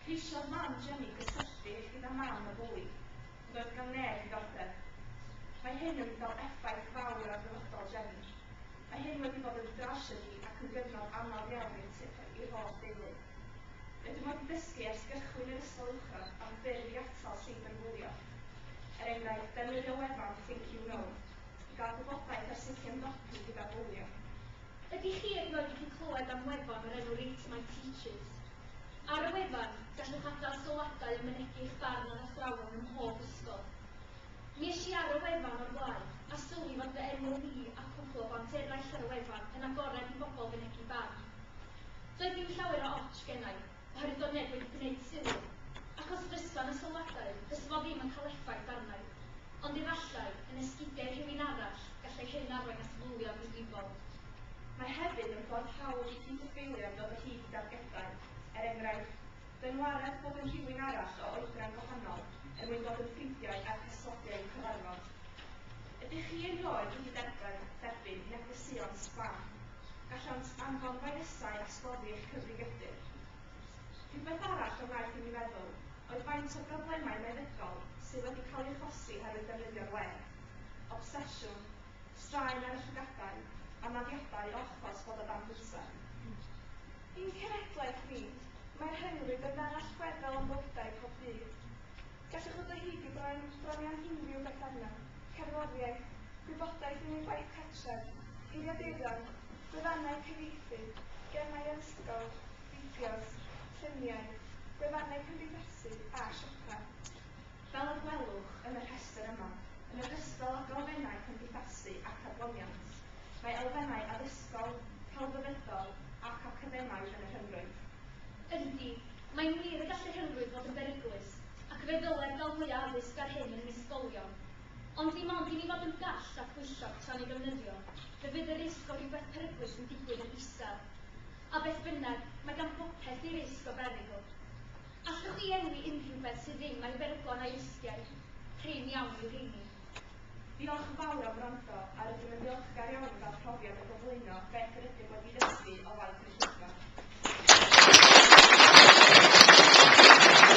Ceisiodd mam Jenny gysylltu gyda mam y bwli, ond doedd gan neb ddiddordeb. Mae hyn wedi cael effaith fawr ar ddyfodol Jenny. Mae hyn wedi bod yn drasiedi ac yn gyfnod anodd iawn i'r holl deulu. Rydym wedi dysgu ers gychwyn yr ysgol uwchradd am ffyrdd i atal seiberbwlio. Er enghraifft, defnyddio wefan Think You Know i gael gwybodaeth ar sut i ymdopi gyda bwlio. Ydych chi erioed wedi clywed am wefan o'r enw Rate My Teachers? Ar y wefan, gallwch adael sylwadau yn mynegi eich barn ar athrawon ym mhob ysgol. Mi es i ar y wefan o'r blaen, a sylwi fod fy enw i a cwpl o blant eraill ar y wefan yn agored i bobl fynegi barn. Doedd dim llawer o otsh gennai, oherwydd doedd neb wedi gwneud sylw. Ac os fysa 'na sylwadau, fysa fo ddim yn cael effaith arnai. Ond efallai, yn esgidiau rhywun arall, gallai hyn arwain at fwlio difrifol. Mae hefyd yn ffordd hawdd i pedoffiliaid ddod o hyd i dargedau, er enghraifft, dynwared bod yn rhywun arall o oedran gwahanol er mwyn dod yn ffrindiau ac ysodiau i'w cyfarfod. Ydych chi erioed wedi derbyn negeseuon spam? Gallant anfon feirysau a stori eich cyfrifiadur. Rhywbeth arall a wnaeth i mi feddwl oedd faint o broblemau meddygol sydd wedi cael eu achosi oherwydd defnyddio'r we. Obsesiwn, straen ar y llygadau, anafiadau o achos bod o dan bwysau. I'n cenhedlaeth ni, mae'r rhyngrwyd yn rhan allweddol o'n bywydau pob dydd. Gallwch ddod o hyd i bron iawn unrhyw beth arno: cerddoriaeth, gwybodaeth i wneud gwaith cartref, geiriaduron, gwefannau cyfieithu, gemau addysgol, fideos, lluniau, gwefannau cymdeithasu a siopa. Fel y gwelwch yn y rhestr yma, yn ogystal ag elfennau cymdeithasu ac adloniant, mae elfennau addysgol, celfyddydol ac academaidd yn y rhyngrwyd. Yndi, mae'n wir y gall y rhyngrwyd fod yn beryglus, ac fe ddylem gael mwy o addysg ar hyn yn ein ysgolion. Ond dim ond i ni fod yn gall a phwyllog tra'n ei ddefnyddio, fe fydd y risg o rywbeth peryglus yn digwydd yn isel. A beth bynnag, mae gan bopeth ei risg o berygl. Allwch chi enwi unrhyw beth sydd ddim a'i beryglon a'i risgiau? Prin iawn yw rheini. Diolch yn fawr am wrando, a rydym yn ddiolchgar iawn o gael profiad o gyflwyno Beth